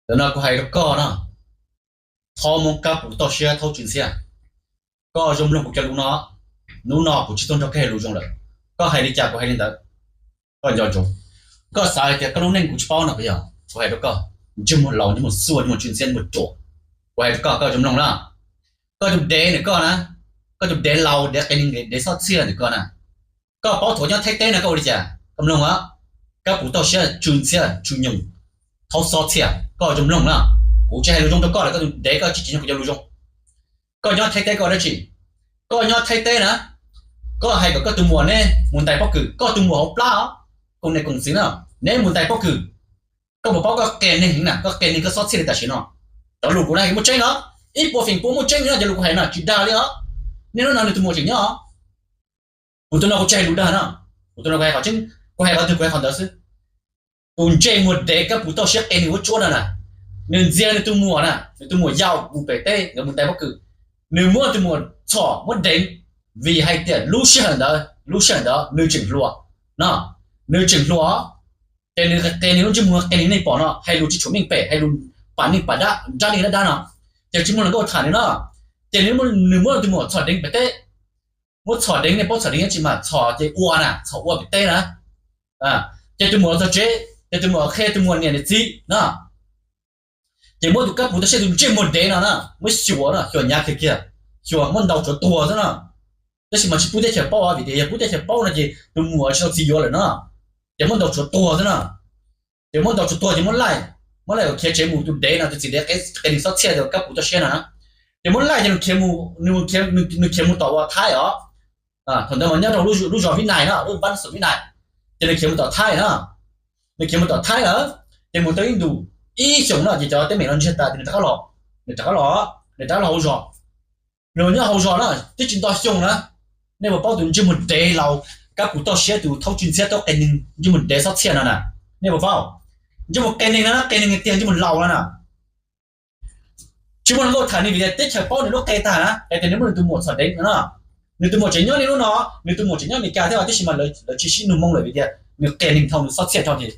Ntawm no kuv hais rau koj no, thaub Hmoob kab pus toj siab thaub tsw ntxhiab, koj zoo mloog kuv cov lus no. Hnub no kuv tsis tuaj nrog koj hais lus zoo lawm, koj hais li cas kuv hais li ntawd. Koj nco ntsoov, koj xav hais tias koj lub neej kuv tsis paub no puas yog? Kuv hais rau koj, ntsej muag laus, ntsej muag xuaj, ntsej muag tsw ntxhiab, ntsej muag ruam. Kuv hais rau koj, koj zoo mloog na. Koj tus dev ntawm koj na, koj tus dev laus, dev qias neeg, dev xob txhiaj ntawm koj na, koj paub thaum nyob Thaib teb no koj ua li cas? Koj mloog os, kab pus toj siab tsw ntxhiab tsw nyoog, thaub xob txhiaj, koj zoo mloog na. Kuv tsis hais lus zoo rau koj lawm, koj tus dev, koj tsis tsis nyob kuv cov lus zoo. Koj nyob Thaib teb koj dab tsi? Koj nyob Thaib teb na, koj hais kom koj tus muam neb mus ntais pob kws, koj tus muam hauv plab os, koom niam koom txiv na, neb mus ntais pob kws. Koj puas paub koj qias neeg heev na, koj qias neeg koj xob txhiaj li tam sim no? Cov lus kuv hais muaj tseeb os, ib puas feem pua muaj tseeb li no, cov lus kuv hais no tsis dag li os. Niaj hnub no nws tus muam tseem nyob. Kuv tus no kuv tsis hais lus dag no, kuv tus no kuv hais qhov tseeb, kuv hais qhov twg kuv hais qhov ntawd xwb. Tus ntsej muag dev kab pus toj siab qias neeg vuab tsuab no na, nws ntxias nws tus muam na, nws tus muam yau mus pem teb, nkawd mus ntais pob kws, nws muab tus muam txhom muab deev, vim hais tias lub sij hawm ntawd, lub sij hawm ntawd nws tseem hluas no, nws tseem hluas, ces nws qias neeg lub ntsej muag qias neeg nej pom no, hais lus tsis tshua meej pem, hais lus pam neeg pam dab, nrab neeg dab dab no, ces tsis muaj hluas nkauj tham nws no, ces nws muab tus muam txhom deev pem teb, muab txhom deev, nej paub txhom deev dab tsi mas, txhom ces ua na, txhom ua pem teb na. Ces tus muam txog tsev ces tus muam qhia tus muam niam niam txiv no, ces muab tus kab pus toj siab tus ntsej muag dev no na, muab xyuas no, xyuas hnyav kiag kiag, xyuas muab ntaus tsuav tuag xwb no. Tab sis mas tsis pub teb chaws paub, vim tias yog pub teb chaws paub no ces tus muam tsis tau txiv yuav lawm no, ces muab ntaus tsuav tuag xwb no. Ces muab ntaus tsuav tuag ces muab laij, muab laij kom khiav tsev mus, tus dev no, tus txiv dev qias neeg xob txhiaj tus kab pus toj siab no na. Ces muab laij ces nws khiav mus, nws khiav mus tom ua Thaib os. Thaum ntawd mas nyob rau lub zos Vib Nais no, lub npab xus Vib Nais, ces nws khiav mus tom Thaib na. Nws khiav mus tom Thaib lawm, ces mus tau ib ntus, ib xyoos no ces cov teeb meem no ntsiag tas ces nws rov qab los, nws rov qab los, nws rov qab los hauv zos. Nws nyob hauv zos na twb tsis nto xyoo na, nej puas paub tus ntsej muag dev laus, kab pus toj siab tus thaub tsw ntxhiab thaub qias neeg ntsej muag dev xob txhiaj no na? Nej puas paub? Ntsej muag qias neeg no, qias neeg tiag, ntsej muag laus no na. Tsis muaj hluas nkauj tham nws vim tias teb chaws paub nws lub qe tag na, es tias nws muab nws tus muam txhom deev no na. Nws tus muam tseem nyob niaj hnub no, nws tus muam tseem nyob Amelikas thiab, tab sis mas lawv tsis sib nug moo lawm vim tias nws qias neeg dhau, nws xob txhiaj dhau ces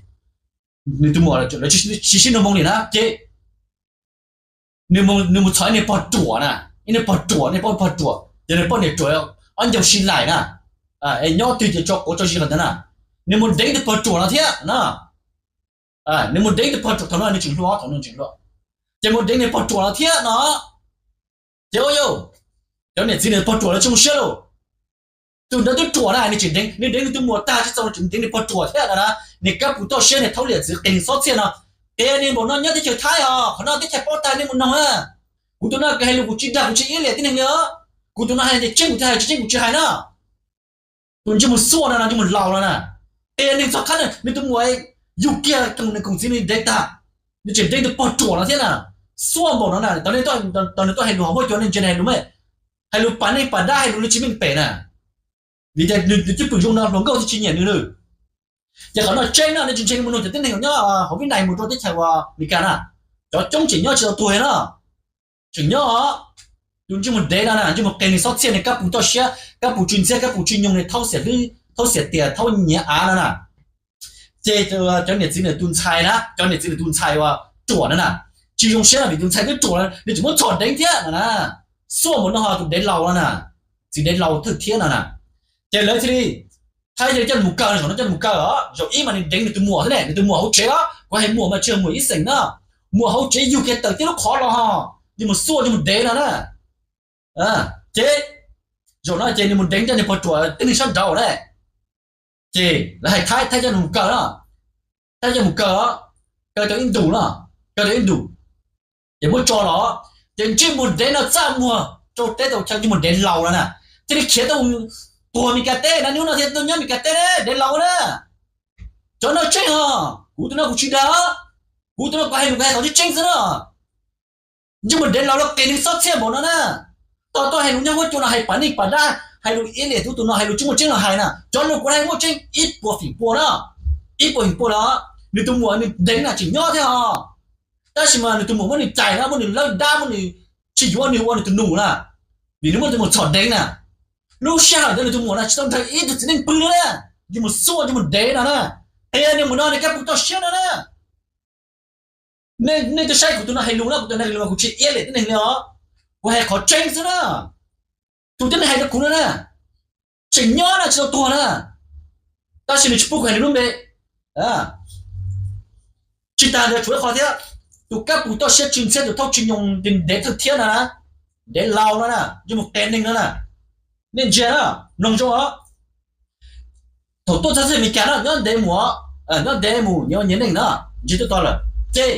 nws tus muam lawv tsis sib nug moo li na ces nws mus txhom ib niag pog ruam na, ib niag pog ruam, nej paub pog ruam ces nws poj niam ruam, ob ncau sib laim na, es nyob twg ces tso quav tso zis qhov ntawd na. Nws mus deev tus pog ruam no thiab na. Nws mus deev tus pog ruam, thaum no nws tseem hluas, thaum no nws tseem hluas, ces mus deev niag pog ruam no thiab no. Ces ua yau, cov niam txiv nws pog ruam lawv tsis zoo siab lauj. Tus ntawd twb ruam na, nws tseem deev, nws deev nws tus muam tag tsis txaus nws tseem deev niag pog ruam thiab no na. Niag kab pus toj siab niag thaub liam txwv qias neeg xob txhiaj no, qias neeg npaum no nyob teb chaws Thaib os, qhov no teb chaws paub tag nej mus noog na. Kuv tus no hais lus kuv tsis dag kuv tsis iab liam tib neeg li os. Kuv tus no hais tias tseeb kuv thiaj hais, tsis tseeb kuv tsis hais na. Tus ntsej muag xuaj no no, ntsej muag laus no na, qias neeg txog qhab na, nws tus muam yug kiag koom niam koom txiv nws deev tag, nws tseem deev tus pog ruam no thiab na. Xuaj npaum no na, tau nws tuaj hais lus hauv huab cua nej ntsia hais lus me, hais lus pam neej pam dab, hais lus li tsis meej pem na. Vim tias nws cwj pwm zoo no hluas nkauj thiaj tsis nyiam nws lawm. Ces qhov no tseeb no, nej tsis ntseeg mus noog cov tib neeg nyob hauv Vib Nais mus rau teb chaws Amelikas na, cov coob tseem nyob tsis tau tuag no. Tseem nyob os. Tus ntsej muag dev no na, ntsej muag qias neeg xob txhiaj, niag kab pus toj siab, kab pus tsw ntxhiab, kab pus tsw nyoog, niag thaub xiam hlwb, thaub xiam tias, thaub nyiav av no na. Ces cov niam txiv nws tus ntxhais na, cov niam txiv nws tus ntxhais uas ruam no na, tsis zoo siab no vim tus ntxhais twb ruam, nws tseem muab txhom deev thiab no na. Xuaj npaum no ho tus dev laus no na, txiv dev laus thawj thiab no na. Ces lawv thiaj li, Thaib thiaj li coj nws mus kaw, zaum no coj nws mus kaw os. Zaum ib mas nws deev nws tus muam xwb ne, nws tus muam hauv tsev os, kuv hais muam mas tsis yog muam ib xeem na, muam hauv tsev yug kiag tawm tib lub qhov los ho, nws mus xuaj nws mus dev no na. Ces zaum no ces nws mus deev coj niag pog ruam tib neeg sab nraud na. Ces lawv hais Thaib, Thaib coj nws mus kaw na, Thaib coj mus kaw, kaw tau ib ntus na, kaw tau ib ntus, ces muab tso los, ces ntsej muag dev no txaj muag rau teb tau chaw, ntsej muag dev laus no na, thiaj li khiav tuaj tuag Meskas teb na, hnub no thiaj tuaj nyob Meskas teb, dev laus na. Cov no tseeb ho, kuv tus no kuv tsis dag, kuv tus no kuv hais lus kuv hais qhov tseeb tseeb xwb na. Ntsej muag dev laus los qias neeg xob txhiaj npaum no na, tau tuaj hais lus nyob huab cua no hais pam neej pam dab, hais lus iab liam tus tus no, hais lus tsis muaj tseeb los hais na. Cov lus kuv hais muaj tseeb ib puas feem pua na, ib puas feem pua los, nws tus muam nws deev na tseem nyob thiab os. Tab sis mas nws tus muam muab nws cais na, muab nws lawb dab, muab nws tsis yuav nws ua nws tus nus na, vim nws muab nws tus muam txhom deev na. Lub sij hawm ntawd nws tus muam na tsis tau nrog ib tug txiv neej pw li na, ntsej muag xuaj ntsej muag dev no na, qias neeg npaum no, niag kab pus toj siab no na. Nej twb saib kuv tus no hais lus na, kuv tus no hais lus mas kuv tsis iab liam tib neeg li os. Kuv hais qhov tseeb xwb na. Tus tib neeg hais rau kuv no na, tseem nyob na, tsis tau tuag na, tab sis nws tsis pub kuv hais nws lub npe. Tsis tas ntawd tshuav ib qho thiab, tus kab pus toj siab tsw ntxhiab tus thaub tsw nyoos ntev thawj thiab no na, ntev laus no na, ntsej muag qias neeg no na. Nej ntsia na, mloog zoo os. Thaum tuaj txog txij Amelikas no nyob ntev mus, nyob ntev mus nyob nyias neej na, ntsib tuaj tog lawm ces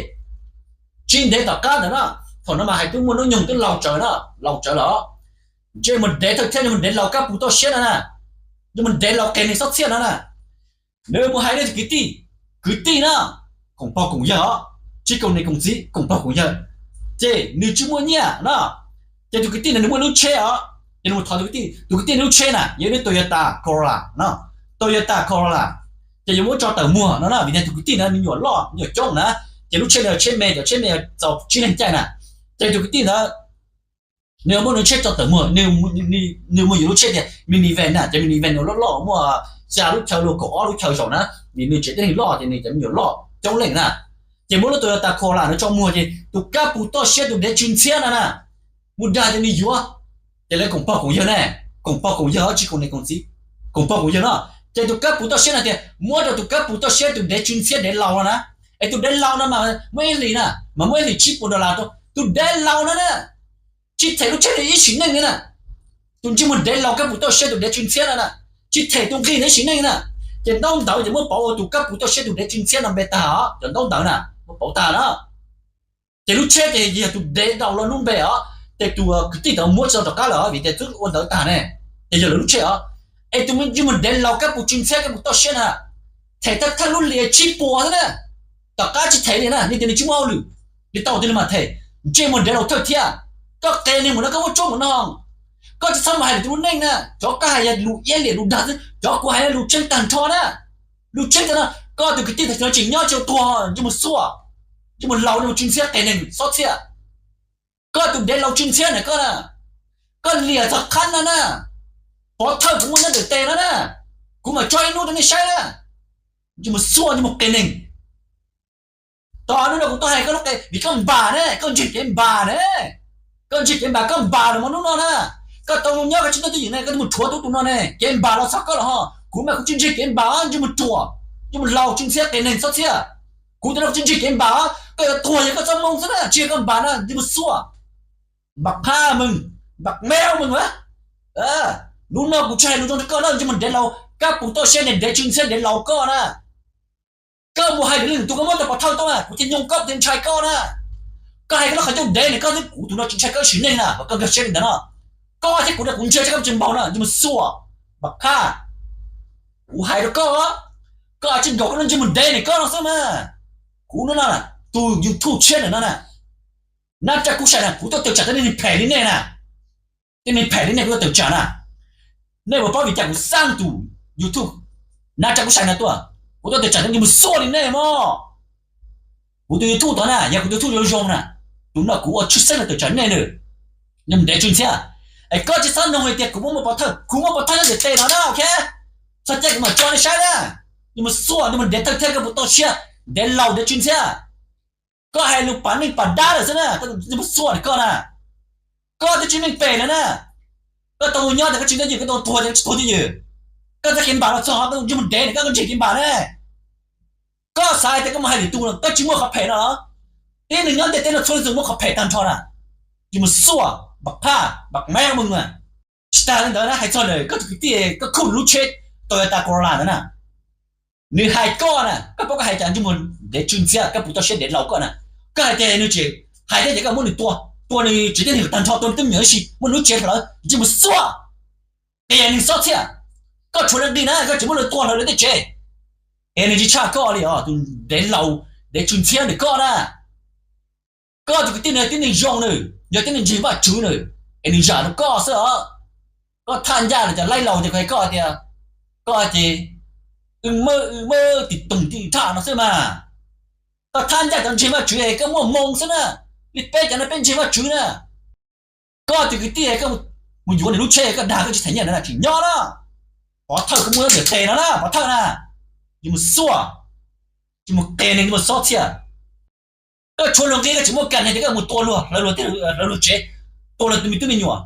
tsis ntev tom qab ntawd na, thaum no mas hais twb muaj hnub nyoog twb laus tsawv na, laus tsawv lawm. Ntsej muag ntev thawj thiab ntsej muag ntev laus kab pus toj siab no na, ntsej muag ntev laus qias neeg xob txhiaj no na. Nws mus hais rau tus kwv tij, kwv tij na, koom pog koom yawg os, tsis koom niam koom txiv, koom pog koom yawg, ces nws tsis muaj nyiaj na. Ces tus kwv tij ntawd nws muaj lub tsheb os, ces nws mus thov tus kwv tij, tus kwv tij lub tsheb na yog lub Toyota Corolla no, Toyota Corolla, ces yuav muab tso tawm muag no na, vim tias tus kwv tij ntawd nws nyuam loj nyuam coob na, ces lub tsheb ntawd tsheb me, cov tsheb me txaus tsib leeg caij na. Ces tus kwv tij ntawd nws muab nws tsheb tso tawm muag, nws mus yuav lub tsheb tias minivan na, ces minivan nws loj loj muaj xya lub chaw los kaum ob lub chaw zaum na, vim nws tsev tib neeg loj ces nws cov me nyuam loj coob leej na. Ces muab lub Toyota Corolla no tso muag ces tus kab pus toj siab tus dev tsw ntxhiab no na mus dag tias nws yuav, ces lawv koom pog koom yawg ne, koom pog koom yawg tsis koom niam koom txiv, koom pog koom yawg no. Ces tus kab pus toj siab no tias muab rau tus kab pus toj siab tus dev tsw ntxhiab dev laus no na, es tus dev laus no mas muaj ib hlis na, mas muaj ib hlis tsib puas dollar rau tus dev laus no na, tsis them lub tsheb li ib sim neej li na. Tus ntsej muag dev laus kab pus toj siab tus dev tsw ntxhiab no na, tsis them tus nqi ntawd ib sim neej na. Ces ntaub ntawv ces muab pauv ua tus kab pus toj siab tus dev tsw ntxhiab no npe tag os, cov ntaub ntawv na muab pauv tag na. Ces lub tsheb ces yog tus dev laus no lub npe os, ces tus kwv tij tau muab tso rov qab lawm vim tias twb ua ntawv tag ne, ces yog lawv lub tsheb os. Es tus ntsej muag dev laus kab pus tsw ntxhiab kab pus toj siab na, them thawj thawj lub hlis tsib puas xwb na, tom qab tsis them li na, nej tias nws tsis muaj hauj lwm li tau tias nws mam them. Ntsej muag dev laus thawj thiab, koj qias neeg mus no koj muaj tsuab mus no, koj tsis txhob mus hais lus tus lub neej na, cov koj hais yog lus iab liam lus dag xwb, cov kuv hais lus tseeb tag nrho na. Lus tseeb tag no, koj tus kwv tij tag no tseem nyob tsis tuag, ntsej muag xuaj, ntsej muag laus, ntsej muag tsw ntxhiab qias neeg xob txhiaj. Koj tus dev laus tsw ntxhiab na koj na, koj liam txog qhab no na, pov thawj kuv muaj nyob ntawm tes no na, kuv mam tso ib hnub rau nej saib na. Ntsej muag xuaj, ntsej muag qias neeg. Tos hnub no kuv tuaj hais koj lub qe vim koj npam ne, koj ntseeg kev npam ne. Koj ntseeg kev npam, koj npam los mus hnub no na. Koj tau zoo nyob koj tsis tuaj twj ywm ne, koj twb mus rhuav tub tus no ne, kev npam los txog koj los ho. Kuv mas kuv tsis ntseeg kev npam, ntsej muag ruam, ntsej muag laus tsw ntxhiab qias neeg xob txhiaj. Kuv tus no kuv tsis ntseeg kev npam, koj yuav tuag yog koj txoj moo xwb na, tsis yog koj npam na, ntsej muag xuaj. Npam qha mws, npam mev mws a. Hnub no kuv tsis hais lus zoo rau koj na, ntsej muag dev laus kab pus toj siab, dev tsw ntxhiab, dev laus koj na. Koj mus hais lwm leej tus koj muab tau pov thawj tau na, kuv thiaj nyoo koj, kuv thiaj ntshai koj na. Koj hais koj lub qhov ncauj dev ne koj thiab, kuv tus no tsis ntshai koj sim neej na, kom koj nkag siab li ntawd no. Koj thiab kuv, kuv ntshai koj tsis npaum na, ntsej muag xuaj. Npam qha, kuv hais rau koj, koj tsis nkaum koj lub ntsej muag dev ne koj no xwb mas. Kuv no na, tus YouTube tshiab ntawm no na, nab tsa kuv sai na, kuv tuaj tawm tsam tej neeg phem li nej na. Tej neeg phem li nej kuv tuaj tawm tsam na. Nej puas paub vim cas kuv xaj tus YouTube nab tsa kuv sai no tuaj? Kuv tuaj tawm tsam tej neeg mus xuaj li nej mog. Kuv tus YouTube tod na, yog kuv tus YouTube zoo zoo na, tus no kuv ua tshwj xeeb los tawm tsam nej na. Ntsej muag dev tsw ntxhiab, es koj tsis txhob noog hais tias kuv muaj muaj pov thawj, kuv muaj pov thawj nyob ntawm tes no na, ok. Txog caij kuv mam tso nej saib na. Ntsej muag xuaj, ntsej muag dev thawj thiab kab pus toj siab, dev laus dev tsw ntxhiab. Koj hais lus pam neej pam dab lawm xwb na, ntsej muag xuaj koj na. Koj twb tsis meej pem lawm na. Koj tau nyob tias koj tsis twj ywm, koj tau tuag tias koj tsis tuag twj ywm. Koj txoj kev npam los txog koj ntsej muag dev ne, koj ntseeg kev npam ne. Koj xav hais tias koj mus hais lwm tus koj tsis muaj qhov phem no los? Tib neeg nyob ntiaj teb no txhua leej txhua tus muaj qhov phem tag nrho na. Ntsej muag xuaj, npam qha, npam mev mws a. Tsis tas li ntawd na, hais txog lawm koj tus kwv tij koj khuj lub tsheb Toyota Corolla ntawd na, nws hais koj na, koj paub koj hais cas ntsej muag dev tsw ntxhiab kab pus toj siab dev laus koj na. Koj hais tias nws tsis hais thiab ces koj muab nws tua, tua nws tsev tib neeg tag nrho, tua nws twb me nyuam tab sis muab nws lub tsev hlawv, ntsej muag xuaj, qias neeg xob txhiaj. Koj tshuav leej nqi na koj tseem muab lawv tua hlawv lawv tej tsev, es nws tsis tshaj koj li os, tus dev laus dev tsw ntxhiab ntawm koj na. Koj tus kwv tij no yog tib neeg zoo nws, yog tib neeg ntseeg Vajtswv nws, es nws zam rau koj xwb os. Koj thaj ncaj los cov laib laus ces hais koj tias, koj ces wb mawb wb mawb tim toog tim thaj no xwb mas. Koj thaj ncaj cov ntseeg Vajtswv es koj muaj moo xwb na, li peb cov no peb ntseeg Vajtswv na. Koj tus kwv tij koj mus yuav nws lub tsheb koj dag koj tsis them nyiaj na, tsis nyob na. Pov thawj koj muaj nyob ntawm tes no na, pov thawj na. Ntsej muag xuaj, ntsej muag qias neeg, ntsej muag xob txhiaj. Koj tshuav luag nqi koj tsis muaj kas neeg ces koj mus tua luag, hlawv luag tsev, tua luag tus me tub me nyuam.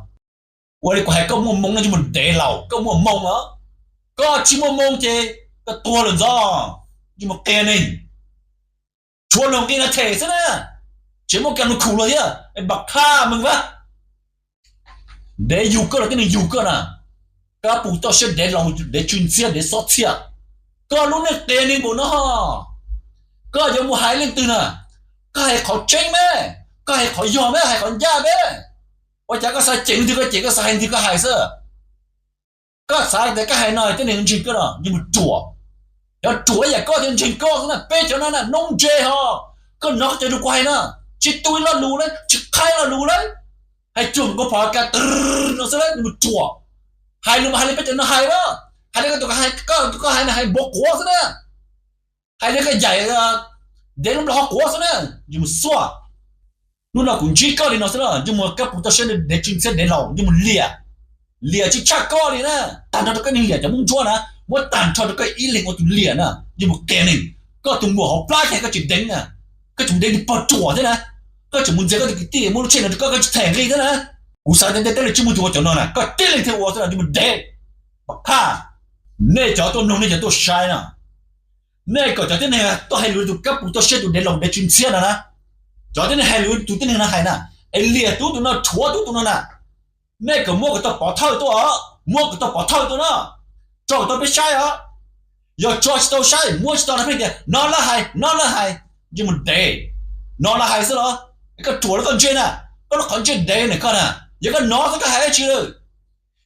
Ua li kuv hais koj muaj moo no yeej mus dev laus, koj muaj moo os. Koj tsis muaj moo ces koj tua luag ntxov, yeej mus qia neeg. Tshuav luag nqi no them xwb na, tsis muaj kas mus khum luag thiab, npam qhaj meeg vaj. Dev yug koj los tib neeg yug koj na. Kab pus toj siab dev laus, dev tsw ntxhiab, dev xob txhiaj. Koj lub neej qia neeg npaum no, koj yuav mus hais leej twg na? Koj hais qhov tseeb me, koj hais qhov yog me, hais qhov ncaj me. Ua cas koj xav cem leej twg koj cem, koj xav hais leej twg koj hais xwb. Koj xav tias koj hais no tib neeg ntseeg koj no, yeej mus ruam. Cov ruam ib yam koj thiaj ntseeg koj xwb na, peb cov no na noob ntse ho. Koj hnov cov lus kuv hais no, tsis tu ib lo lus lawm, tsis qha ib lo lus lawm. Hais cuag nkaus pom kas tw no xwb lawm, yeej mus ruam. Hais lus mas hais li peb cov no hais na, hais li koj tus, koj tus koj hais no hais npaum quav xwb na. Hais li koj yaim dev lub nplog ho quav xwb na, yeej mus xuaj. Hnub no kuv ntsib koj li no xwb na, yeej mus kab pus toj siab dev tsw ntxhiab dev laus, yeej mus liam. Liam tsis tshaj koj li na, tag nrho rau koj neeg liam cov Hmoob Ntsuab na, muab tag nrho rau koj ib leeg ua tus liam na, yeej mus qia neeg. Koj tus muam hauv plab ces koj tsis deev na, koj tseem deev tus pog ruam thiab na, koj tseem mus ntxias koj tus kwv tij muab lub tsheb no rau koj, koj tsis them nqi thiab na. Kuv xav tias ntiaj teb lawv tsis muaj tus ua cov no na, koj tib leeg thiaj ua xwb na, yeej mus dev. Pam qhaj, nej cov tuaj mloog, nej cov tuaj saib na, nej kom cov tib neeg tuaj hais lus tus kab pus toj siab tus dev laus dev tsw ntxhiab no na, cov tib neeg hais lus tus tib neeg no hais na, es liam tub tus no, rhuav tub tus no na, nej kom muab kom tau pov thawj tuaj os, muab kom tau pov thawj tuaj na, tso kom tau peb saib os. Yog tso tsis tau saib, muab tsis tau no pheej tias no lawv hais, no lawv hais, yeej mus dev. No lawv hais xwb los? Koj ruam los koj ntse na, koj lub qhov ntse dev na koj na. Yog koj hnov xwb koj hais dab tsi lawm?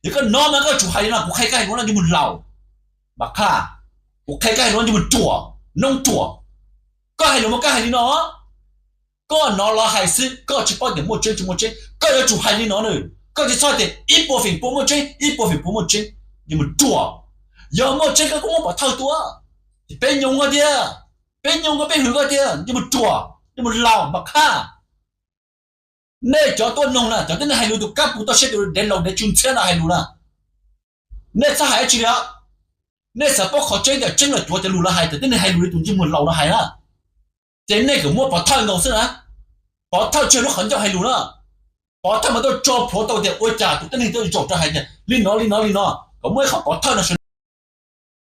Yog koj hnov mas koj tsum hais li no, kuv qhia koj hais lus no yeej mus laus. Pam qhaj, kuv qhia koj hais lus no yeej mus ruam, noob ruam. Koj hais lus mas koj hais li no, koj hnov lawv hais xwb, koj tsis paub tias muaj tseeb tsis muaj tseeb, koj yuav tsum hais li no na. Koj tsis txhob tias ib puas feem pua muaj tseeb, ib puas feem pua muaj tseeb, yeej mus ruam. Yog muaj tseeb koj kuj muab pov thawj tuaj, ces peb nyoog koj tiag, peb nyoog koj, peb hwm koj tiag, yeej mus ruam, yeej mus laus, pam qhaj. Nej cov tuaj mloog na, cov tib neeg hais lus tus kab pus toj siab tus dev laus dev tsw ntxhiab no hais lus na, nej txhob hais dab tsi li os. Nej xav paub qhov tseeb, cov tseeb los cuav cov lus lawv hais, cov tib neeg hais lus li tus ntsej muag laus no hais na, ces nej kom muab pov thawj nkaus xwb na. Pov thawj tsis yog lub qhov ncauj hais lus na. Pov thawj mas tuaj tso plhuav tau tias ua cas tus tib neeg tuaj zaum rau hais tias li no li no li no, kom muaj ib qhov pov thawj no